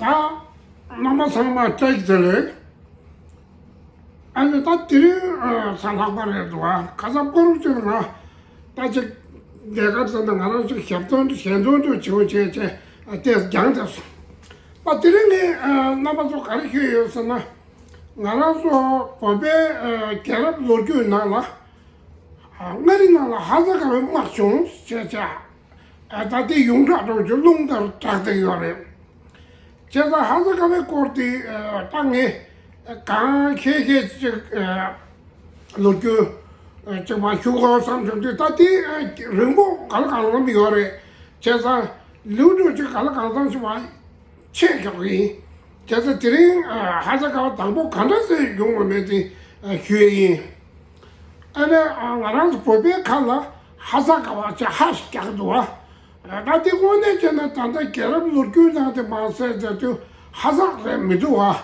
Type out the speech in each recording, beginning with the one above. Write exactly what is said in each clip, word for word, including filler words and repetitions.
ད་རྣམ་པ་ཚང་མ་བཀྲ་ཤིས་བདེ་ལེགས། ཨ་ནི་ད་དེ་རིང་གཟའ་ལྷག་པ་རེད་འདུག་ཨ། ཁ་སང་སྐོར་ཅིག་ང་ད་ཅིག་ལས་ཀ་ཙམ་ན་ང་རང་ཅིག་ཞབས་བརྟན་ཞལ་འདོན་དུ་བྱེད་འོ་བྱས་བྱས་ཏེ་སྦྱངས་ཏེ་སོང་། ད་དེ་རིང་ངས་རྣམ་པ་ཚོ་ག་རེ་ཞུས་ཡོད་ཟེར་ན། ང་རང་ཚོ་བོད་པའི་རྒྱལ་རབས་ལོ་རྒྱུས་ནང་ལ། མངའ་རིས་ནང་ལ་ཧ་ས་ག་བའི་དམག་བྱུང་ཞེས་བྱ། ད་ལྟའི་ཡོངས་གྲགས་འགྲོ་རྒྱུ་རླུང་ལྟར་གྲགས་བསྡད་ཡོད་རེད། བྱས་ཙང་ཧ་ས་ག་བའི་སྐོར་དེ་ད་ངས་གང་ཤེས་ཤེས་ཅིག་ལོ་རྒྱུས་ཅིག་མ་ཞུ་དགོས་བསམ་བྱུང་དུས། ད་དེ་རིང་པོ་ག་ལ་གང་འཚམ་ཡོད་རེད། བྱས་ཙང་ལེའུ་འགྲོ་ཅིག་ག་ལ་གང་འཚམ་ཞིག་མ། ཆད་ཞོག་གི་ཡིན། བྱས་ཙང་དེ་རིང་ཧ་ས་ག་བ་དང་པོ་ག་འདྲ་སེ་ཡོང་བ་མེད་དེ་ཞུ་ཡས་ཡིན། ཨ་ནི་ང་རང་ཚོ་བོད་པའི་ཁ་ལ་ཧ་ས་ག་བ་ཅེས་ཧ་ཞིག་རྒྱག་གི་འདུག་བ། ད་དེ་དངོས་གནས་བྱས་ན་ད་ལྟ་རྒྱལ་རབས་ལོ་རྒྱུས་ནང་དེ་མ་ཟད་དེ་དུས་ཧ་ས་རེད་མི་འདུག་བ།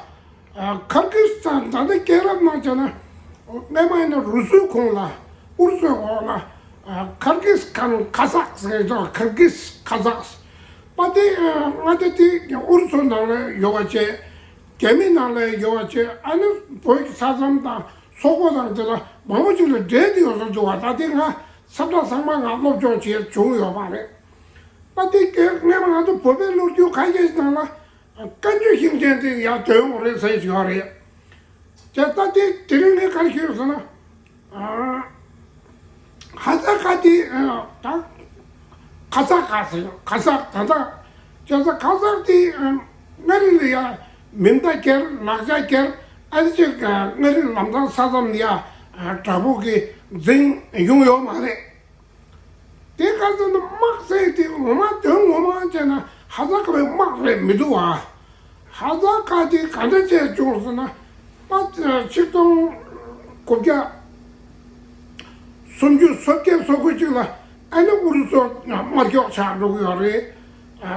ཁར་གིས་སི་ཐན་ད་ལྟ་རྒྱལ་རབས་ནང་བྱས་ན་སྔས་མ་ཡིན་ན་རུ་སུའི་ཁོངས་ལ་ཨུ་རུ་སུའི་འོག་ལ་ཁར་གིས་ཁན་ཁ་ཟག་ཟེར་དང་ཁར་གིས་ཁ་ཟག་པ་དེ་མངའ་སྡེ་དེ་ཨུ་རུ་སུ་ནང་ལ་ཡོད་པ་བྱས། རྒྱ་མི་ནང་ལ་ཡོད་པ་བྱས། ཨ་ནི་བོད་ཀྱི་ས་མཚམས་དང་སོག་པོ་དང་དེ་ལ་མང་པོ་ཅིག་ལ་འབྲེལ་ཏེ་ཡོད་ས་འདུག་བ། ད་དེ་ང་ས་བཀྲ་ཚང་མ་ང་སློབ་སྦྱོང་བྱས་བྱུང་ཡོད་པ་རེད། པ་དེ་སྔས་མ་ང་ཚོ་བོད་པའི་ལོ་རྒྱུས་ཁ་ཤས་ཤིག་ནང་ལ་བཀའ་འགྱུར་ཤིང་ཆེན་དེ་ཡང་དོན་ངོ་རེད་ཟེར་ཞིག་ཡོད་རེད། བྱས་ཙང་དེ་དེ་རིང་ངས་ག་རེ་ཞུས་ཟེར་ན། ཧ་ས་ག་དེ་ད་ཁ་ས་ག་ཟེར་ཁ་ས་ད་ལྟ་བྱས་ཙང་ཁ་ས་དེ་མངའ་རིས་ལ་ཡ་མིང་བརྡ་ཁྱེར་ལག་ཆ་ཁྱེར་ཨ་ནི་ཅིག་མངའ་རིས་ལམ་སང་ས་མཚམས་ལ་ཡ་དྲག་པོ་གི་འཛིང་ཡོང་ཡོད་མ་རེད། དེ་ག་ཚོད་ན་དམག་ཟེར་དེ་ངོ་མ་དོན་ངོ་མ་བྱས་ན་ཧ་ས་ག་བའི་དམག་རེད་མི་འདུག་ཨ། ཧ་ས་ག་དེ་ག་འདྲ་བྱས་བྱུང་ཟེར་ན། ད་ཆིག་སྟོང་དགུ་བརྒྱ་སུམ་ཅུ་སོ་བརྒྱད་སོ་དགུ་ཅིག་ལ་ཨ་ནི་ཨུ་རུ་སུ་དམར་ཤོག་ཆགས་འགྲོ་གི་ཡོད་རེད།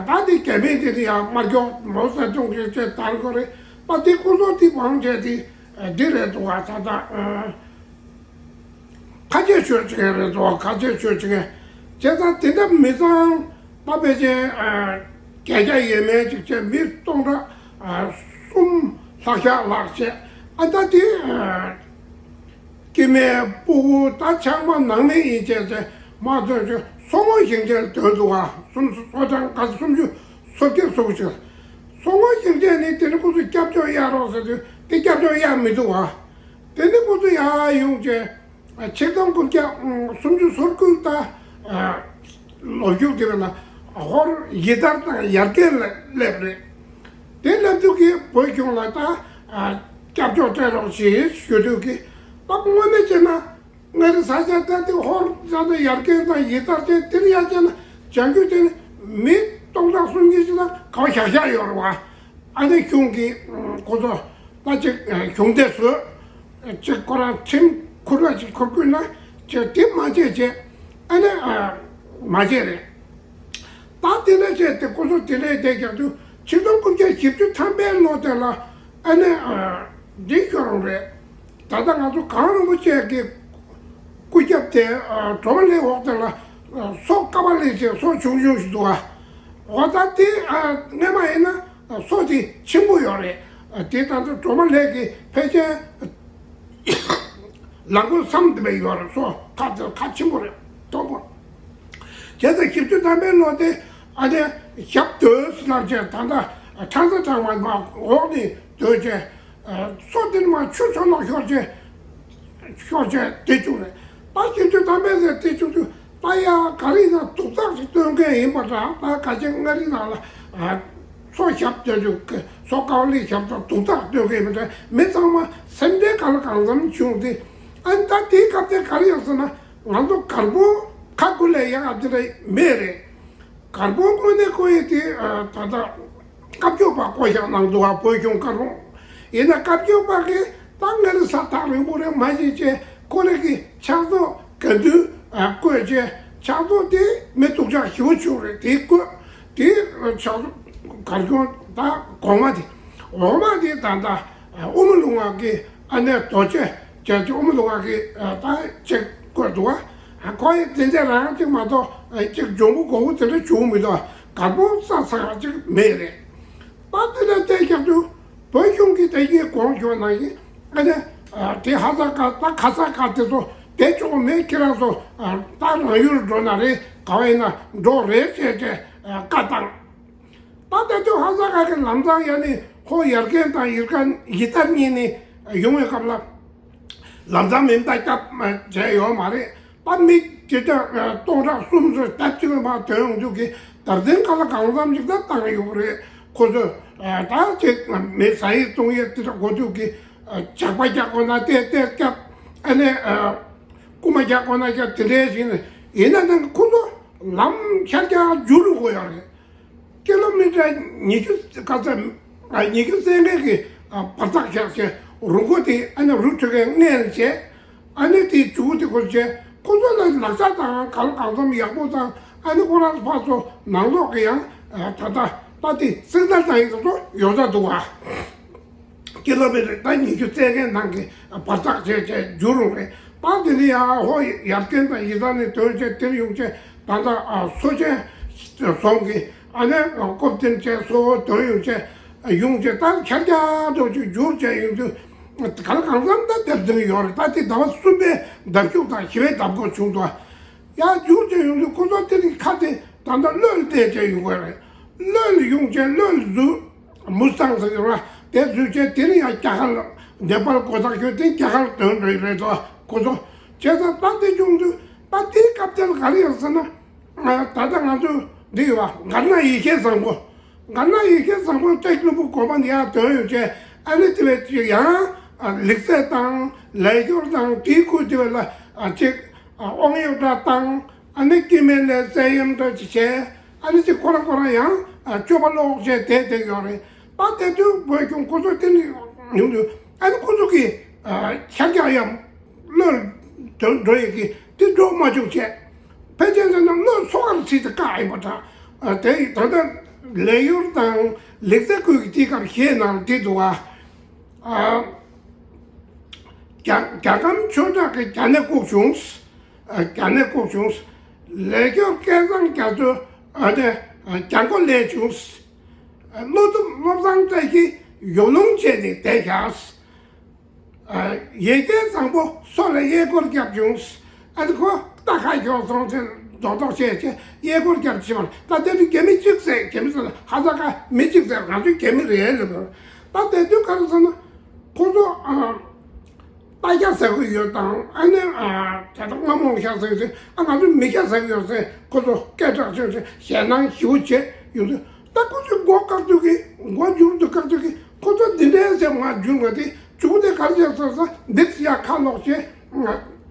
ད་དེ་རྒྱ་མི་དེ་དེ་ཡང་དམར་ཤོག་མའོ་ཙེ་ཏུང་གིས་བྱས་དར་གི་རེད། པ་དེ་སྐུ་སྲོག་དེ་བང་བྱས་དེ་འདི་རེད་འདུག་ཨ། ད་ད། ཁ་ཆེ་ཤོས་ཅིག་རེད་དོ། ཁ་ཆེ་ཤོས་ཅིག་བྱས་ཙང་དེ་འདྲ་མི་ཚང་མ་ཕལ་ཆེར་བརྒྱད་བརྒྱ་ཡས་མས་ཅིག་བྱས་མི་སྟོང་ཕྲག་གསུམ་ལྷག་ཤག་ལྷག་བྱས། ཨ་ད་དེ་སྐྱེ་དམན་སྤུ་གུ་ད་ཆགས་མ་ནང་མི་ཡིན་བྱས་ཚེ་མ་ཐོན་ཆོས་སོག་མོ་ཞིང་ཆེན་དོན་འདུག་བ། སུམ་སོ་ཐང་ག་སུམ་ཅུ་སོ་བརྒྱད་སོ་དགུ་ཅིག་སོག་མོ་ཞིང་ཆེན་ནི་དེ་ནི་ཁོ་ཚོ་སྐྱབས་བཅོལ་གཡར་རོགས་ཟེར་དུས་དེ་སྐྱབས་བཅོལ་གཡར་མི་འདུག་བ། དེ་ནི་ཁོ་ཚོ་ཡར་ཡོང་བྱས། ཆིག་སྟོང་དགུ་བརྒྱ་སུམ་ཅུ་སོ་དགུ་ད་ལོ་རྒྱུས་དེ་ལ་ཧོར་ཡི་དར་དང་ཡར་རྒྱས་ལ་སླེབས་རེད། དེ་སླེབས་དུས་ཀྱི་བོད་གཞུང་ལ་ད་སྐྱབས་བཅོལ་སྤྲད་རོགས་ཞེས་ཞུ་དུས་ཀྱི་ད་དངོས་གནས་བྱས་ན་མངའ་རིས་ས་ཆ་ད་དེ་ཧོར་ས་ད་ཡར་རྒྱས་དང་ཡི་དར་དེ་དེར་ཡར་བྱས་ན་བྱ་རྒྱུ་དེ་མི་སྟོང་ཕྲག་སུམ་ཅུ་ཞིག་ལ་ག་བ་བཞག་བཞག་ཡོད་རེད་བ། ཨ་ནི་གཞུང་གིས་ཁོ་ཚོ་ད་ཅིག་གཞུང་སྡེ་བཟོས། ཅིག་ཁོ་རང་ཁྲིམས་ཁུར་བ་ཅིག་ཁུར་དགོས་ན་ཅིག་དེ་མ་བྱས་བྱས་ཨ་ནི་མ་བྱས་རེད། ད་དེ་འདྲ་བྱས་ཏེ་ཁོ་ཚོ་དེ་འདྲའི་བསྡད་ཀྱང་དུས་ཆིག་སྟོང་དགུ་བརྒྱ་བཞི་བཅུ་ཐམ་པའི་ལོ་དེ་ལ་ཨ་ནི་འདི་ཤོར་རེད། ད་ལྟ་ང་ཚོ་གངས་རིན་པོ་ཆེ་གི་སྐུ་རྒྱབ་དེ་གྲོ་མ་ལེ་འོག་དེ་ལ་སོ་ཀ་པ་ལེ་ཅེས་སོ་ཆུང་ཆུང་ཞིག་འདུག་ཨ། འོ་ད་དེ་སྔས་མ་ཡིན་ན་སོ་དེ་ཆེན་པོ་ཡོད་རེད། དེ་ད་ལྟ་གྲོ་མ་ལེ་གི་ཕལ་ཆེར་ལག་མགོ་སམ་དེ་བས་ཡོད་རེད། སོ་ཁ་དེ་ཁ་ཆེན་པོ་རེད། མཐོན་པོ། བྱས་ཙང་བཞི་བཅུ་ཐམ་པའི་ལོ་དེ་ཨ་ནི་ཞབས་སྟོད་ལབ་བྱས་ད་ལྟ་ཁྲང་ས་ཁྲང་མ་འོག་ནས་སྡོད་བྱས། སོ་དེ་ནི་མ་ཆུ་ཆུ་ལོག་ཤོར་བྱས། ཤོར་བྱས་དེ་བྱུང་རེད། ད་བཞི་བཅུ་ཐམ་པའི་ལོ་དེ་བྱུང་དུས་ད་ཡང་ག་རེ་ཡིན་ན་དུག་རྟགས་ཤིག་སྟོན་མཁན་ཡིན་པ་འདྲ། ད་ག་ཅན་མངའ་རིས་ནང་ལ་སོ་ཞབས་སྟོད་དུ་སོ་ཀ་པ་ལེ་ཞབས་སྟོད་དུག་རྟགས་སྟོན་མཁན་ཡིན་པ་འདྲ། མི་ཚང་མ་སེམས་ཁྲལ་ག་ལ་གང་འཚམ་བྱུང་སྟེ། ཨ་ནི་ད་དེའི་སྐབས་དེ་ག་རེ་ཡོད་ཟེར་ན་ང་ཚོ་གར་པོ་ཁ་ཁུ་ལས་ཡག་ག་དེ་འདྲ་མེད་རེད། གར་པོ་དངོས་གནས་ཁོ་ཡི་དེ་ད་ལྟ་བཀའ་བརྒྱུད་པ་བསྐོ་བཞག་གནང་འདུག་བ། བོད་གཞུང་བཀའ་དྲུང་། ཡིན་ན་བཀའ་བརྒྱུད་པ་གི་ད་ང་རི་ས་ཐག་རིང་པོ་རེད་མ་ཤེས་ཅེས་ཁོ་རེ་གི་ཕྱག་རྫོགས་ག་དུས་བསྐོས་ཅེས་ཕྱག་རྫོགས་དེ་མི་སྡུག་ཅག་ཞེ་པོ་བྱུང་རེད། དེ་བསྐོས་དེ་ཕྱག་རྫོགས་གར་གཞུང་ད་གོང་མ་དེ་འོག་མ་དེ་ད་ལྟ་དབུ་མ་ལུང་བ་གི་ཨ་ནེ་རྡོ་རྗེ་རྒྱལ་གྱི་དབུ་མ་ལུང་བ་གི་ད་ཅིག་བསྐོས་འདུག་བ། ཁོ་ཡི་དེ་འདྲ་རང་ཅིག་མ་གཏོགས་ཅིག་འཇོན་པོ་གོ་བོ་དེ་འདྲ་བྱུང་མི་འདུག་གར་པོ་ས་ས་ཅིག་མེད་རེད། ད་ ད་དེ་ལས་བལྟས་ཀྱང་དུ་བོད་གཞུང་གི་དེ་གའི་གོང་ཞུ་ནང་བཞིན་ཨ་ནི་དེ་ཧ་ས་ཀ་ད་ཁ་ས་ཀ་དེ་ཚོ་བསྡད་ཆོག་མེད། ཁྱེད་རང་ཚོ་ད་རང་ཡུལ་འགྲོ་ན་རེད། ག་བ་ཡིན་ན་འགྲོ་རེད་ཅེས་ཅེས་བཀའ་བཏང་། ད་ལྟ་དུས་ཧ་ས་ཀ་གི་ལམ་སང་ཡ་ནི་ཁོ་ཡར་རྒན་དང་ཡིར་ཀ་ཡི་དར་གཉིས་ནི་ཡོང་བའི་སྐབས་ལ་ལམ་སང་མིན་ད་སྐྱབས་བྱས་ཡོད་མ་རེད། ད་མི་ཇི་ལྟར་སྟོང་ཕྲག་གསུམ་ཚོ་ལྟ་ཅི་མ་ཐོན་ཡོང་དུས་ཀྱི་དར་འཛིན་ག་ལ་གང་འཚམ་ཞིག་ད་བཏང་ཡོད་རེད། ཁོ་ཚོ་ད་ཅིག་མི་ཟ་ཡི་བཏུང་ཡི་དེ་འདྲ་གོ་དུས་ཀྱི་ཇག་པ་རྒྱག་དགོས་ན་དེ་དེ་སྐྱབས། ཨ་ནི་རྐུ་མ་རྒྱག་དགོས་ན་རྒྱག་དེ་འདྲའི་ཞིག་ནི་ཡིན་ན་ནང་ཁོ་ཚོ་ལམ་ཤར་རྒྱག་རྒྱུ་རུ་དགོས་ཡོད་རེད། ཀི་ལོ་མི་ཊར་ཉི་ཤུ་ག་ཚད་ཉི་ཤུ་རྩ་ལྔའི་གི་བར་ཐག་བཞག་བྱས་རུ་མགོ་དེ་ཨ་ནི་རུ་ཁྲོད་ཀའི་སྔོན་བྱས། ཨ་ནི་དེའི་མཇུག་དེ་ཁོ་བྱས་ཁོ་ཚོ་ལ་ལག་ཆ་དང་གང་གང་འཚམ་ཡག་པོ་དང་ཨ་ནི་ཁོ་རང་ཕར་ཚུར་ནང་ལོགས་ཀྱི་ཡང་ད་ལྟ་ད་དེ་སེང་ལྡར་དང་ཡིན་ཚོ་ཡོད་ས་འདུག་བ། ཀི་ལོ་མི་ཊར་ད་ཉི་ཤུ་རྩ་ལྔའི་ནང་གི་བར་ཐག་བྱས་བྱས་རྒྱུ་རུ་རེད། ད་དེ་ནི་ཡང་ཧོ་ཡར་རྒན་དང་ཡི་དམ་ནས་དོན་བྱས་དེར་ཡོང་བྱས་ད་ལྟ་སོ་ཆེན་རྫོང་གི་ཨ་ནི་སྐོབ་ཏིན་བྱས་སོ་དོན་ཡོང་བྱས་ཡོང་བྱས་ད་ཁྱར་རྒྱ་དོ་ཅིག་རྒྱུར་བྱས་ཡོང་དུས་ག་ལ་གང་འཚམ་ད་དེར་འཛིན་ཡོད་རེད། ད་དེ་ཟླ་བ་གསུམ་པའི་ཟླ་མཇུག་དང་བཞི་པའི་ཟླ་མགོ་བྱུང་འདུག་ཡང་རྒྱུག་ཅིག་ཡོང་དུས་ཁོ་ཚོ་དེ་ནི་ཁ་དེ་ད་ལྟ་བློས་བལྟས་བྱས་ཡོང་གི་རེད། བློས་ཡོང་བྱས་བློས་འཛུལ་མུ་སྟངས་ཟེར་གྱི་རེད། དེ་འཛུལ་བྱས་དེ་ནི་ཡང་རྒྱ་གར་ནེ་པཱལ་གོ་ཐག་ཁྱོད་དེ་རྒྱ་གར་དོན་འགྲོ་ཡི་རེད་དོ་ཁོ་ཚོ། བྱས་ཙང་ད་དེ་བྱུང་དུས་ད་དེའི་སྐབས་དེར་ག་རེ་ཡོད་ཟེར་ན། ད་ལྟ་ང་ཚོ་འདི་ཡོད་པ་གར་ན་ཡེ་ཤེས་བཟང་པོ། གར་ན་ཡེ་ཤེས་བཟང་པོ་ཏེ་ལུ་པུ་གོ་པ་ནི་ཡང་དོན་ཡོད་བྱས་ཨ་ནི་དེ་བས་ཅིག་ཡང་ལིག་རྩལ་དང་ལས་སྦྱོར་དང་དེའི་ཁུལ་དེ་བས་ལ་ཅིག་དབང་ཡོད་འདྲ་དང་། ཨ་ནི་སྐྱེ་དམན་ལ་བཙན་གཡེམ་འདྲ་ཅིག་བྱས། ཨ་ནི་ཅིག་ཁོ་རང་ཁོ་རང་ཡང་སྤྱོད་པ་ལོག་བྱས་བསྡད་བསྡད་ཡོད་རེད། ད་དེ་དུས་བོད་གཞུང་ཁོ་ཚོ་དེ་ནི་ཡོང་དུས་ཨ་ནི་ཁོ་ཚོ་གི་ཤར་རྒྱག་ཡམ་བློར་འགྲོ་ཡི་གི་དེ་འགྲོ་མ་བཅུག་བྱས། ཕལ་ཆེར་ཟེར་ན་བློ་སོ་ཁར་ཚིག་དེ་བཀག་ཡིན་པ་འདྲ། དེ་ད་ལྟ་ལས་ཡུལ་དང་ལེགས་རྩལ་ཁུལ་གྱི་དེ་སྐབས་གཞས་ནང་དེ་འདུག་བ། རྒྱ་རྒྱ་གར་ཆོས་གྲགས་ཀྱིས་རྒྱ་ནས་བཀུག་བྱུང་། རྒྱ་ནས་བཀུག་བྱུང་། ལས་སྐྱོར་སྐལ་བཟང་རྒྱ་མཚོ་ཨ་ནི་རྒྱ་མགོ་ལས་བྱུང་། བློ་སྟོབས་བློ་བཟང་བཀྲ་ཤིས་ཡོ་ལུང་བྱས་ནས་བསྡད་བཞག་ཡེ་ཤེས་བཟང་པོ་སོ་ལ་གཡས་སྐོར་བརྒྱབ་བྱུང་། ཨ་ནི་ཁོ་རྟ་ཁ་ཤོར་སོང་ཚེ་རྡོག་རྡོག་བྱས་བྱས་གཡས་སྐོར་བརྒྱབ་བྱུང་། ད་དེ་ནི་རྒྱ་མི་གཅིག་ཟེར་རྒྱ་མི་ཟེར་ཧ་ས་ཀ་མི་གཅིག་ཟེར་ང་ཚོའི་རྒྱ་མི་རེད་ལབ། ད་དེ་དུས་ག་རེ་ཟེར་ན་ཁོ་ཚོ་རྟ་ཤ་ཟ་གི་ཡོད་དང་ཨ་ནི་ད་ལྟ་རྔ་མོང་ཤ་ཟ་གི་ཡོད་ཟེར། ཨ་ང་ཚོ་མི་ཤ་ཟ་གི་ཡོད་ཟེར། ཁོ་ཚོ་སྐད་གྲགས་ཆེ་ཟེར་ཞེད་སྣང་ཞེ་པོ་བྱས་ཡོང་དུས་ད་ཁོ་ཚོས་མགོ་བཀག་དུས་ཀྱི་མགོ་མཇུག་ཏུ་བཀག་དུས་ཀྱི་ཁོ་ཚོ་འདི་འདྲའི་ཟེར་ང་རྒྱུན་ང་དེ་བྱུང་དེ་གར་བྱས་ཟེར་ས་འདི་ཡ་ཁ་ལོག་བྱས་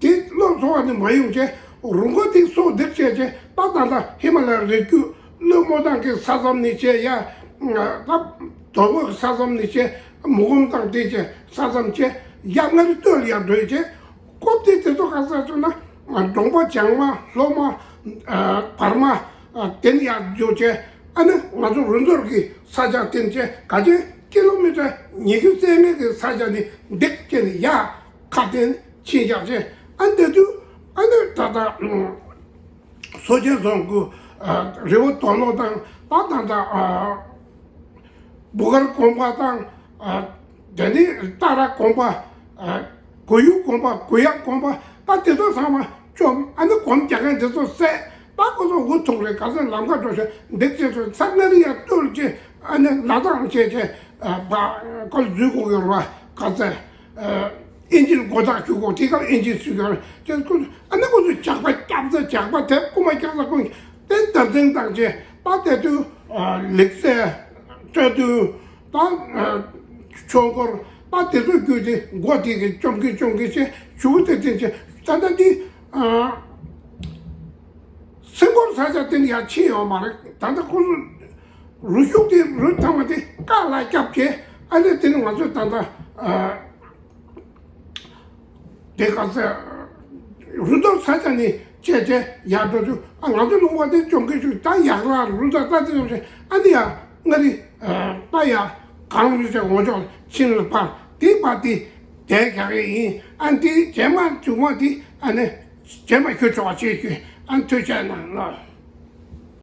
དེ་བློ་ཚོ་བ་ནི་མ་ཡོང་བྱས་རུ་མགོ་དེ་སོ་འདི་བྱས་བྱས་ད་ད་ལྟ་ཧི་མ་ལ་ཡ་རི་རྒྱུད་གློད་མོ་དང་གི་ས་མཚམས་ནི་བྱས་ཡ་ད་དོ་བོ་གི་ས་མཚམས་ནི་བྱས་མུ་གུམ་དང་དེ་བྱས་ས་མཚམས་བྱས་ཡ་ང་རི་སྟོད་ལ་ཡ་འགྲོ་བྱས། སྐོབ་དེ་དེ་ཚོ་ག་ས་ཚོད་ན་གྲོང་པ་བྱང་མ་ལྷོ་མ་བར་མ་དེ་ནི་ཡར་འཇོག་བྱས། ཨ་ནི་ང་ཚོ་རུ་མདོར་གྱི་ས་ཆ་བསྟན་བྱས་ག་ཅན་ཀི་ལོ་མི་ཊར་ཉི་ཤུ་རྩ་ལྔའི་གི་ས་ཆ་ནི་འདེགས་བྱས་ནས་ཡར་ཁ་བསྟན་ཕྱིན་བཞག་བྱས། ཨ་ནི་དེ་དུས་ཨ་ནི་ད་ལྟ་སོ་ཆེན་རྫོང་གི་རི་བོ་དོ་ནོ་དང་ད་ད་ད། བུ་གར་དགོན་པ་དང་། དེ་ནས་ཏཱ་ར་དགོན་པ། གུ་ཡུ་དགོན་པ་གུ་ཡ་དགོན་པ་ད་དེ་ཚོ་ཚང་མ་བཅོམ། ཨ་ནི་སྒོམ་རྒྱག་མཁན་དེ་ཚོ་བསད། ད་ཁོ་ཚོ་འུ་ཐུག་རེད་ག་ཚོད་ལམ་ཁ་འགྲོ་ཤོག་འདི་ཅེས་ཚོ་ཚ་ང་རི་ཡ་བཏུལ་ཅེས་ཨ་ནི་ལ་དྭགས་བྱས་ཅེས་ཁོ་འཛུལ་དགོས་ཡོད་རེད་བ་ག་ཚོད། ཨིན་ཇིའི་མགོ་བཏགས་ཞུ་དགོས་དེ་གར་ཨིན་ཇི་སུས་ཀྱང་ཅེས་ཁོ་ཨ་ནི་ཁོ་ཚོ་ཇག་པ་སྐྱག་རྫ་ཇག་པ་དེ་རྐུ་མ་སྐྱག་རྫ་རྐུ་དེ་བརྡབ་འཛིང་བཏང་ཅེས་ད་དེ་དུས་ལེགས་བཙས་སྤྲོ་བསྡུ། ད་ཆོས་འཁོར་ད་དེ་ཚོ་བརྒྱུད་དེ་མགོ་དེ་གི་བཅོམ་གི་བཅོམ་གི་ཅེས་ཞུ་དེ་དེ་ཅེས་ད་ལྟ་འདི་སེང་སྐོར་ས་ཆ་དེ་ནི་ཡར་ཕྱིན་ཡོད་མ་རེད། ད་ལྟ་ཁོ་ཚོ་རུ་ཤུགས་དེ་རུ་ཐང་བ་དེ་བཀག་ལ་སྐྱབས་བྱས་ཨ་ནི་དེ་ནི་ང་ཚོས་ད་ལྟ། དེ་ག་ཚད་རུ་མདོ་ས་ཆ་ནས་བྱས་བྱས་ཡར་འགྲོ་དུས་ཨ་ང་ཚོ་ལུང་པ་དེ་བཅོམ་གི་བཅུག་ད་ཡག་ལ་རུ་མདོ་ད་དེ་བྱས་ཨ་ནི་ཡ་མངའ་རིས་ད་ཡ་གངས་རི་ཆེ་འོག་ཕྱོགས་ཕྱིན་ལ་ཕར་དེ་བར་དེ་དེ་རྒྱག་གི་ཡིན། ཨ་འདི་རྗེས་མ་མཇུག་མ་དེ་ཨ་ནི་རྗེས་མ་ཞུ་ཆོག་ཅེས་ཞུ། ཨ་ཐུགས་རྗེ་གནང་ལོ།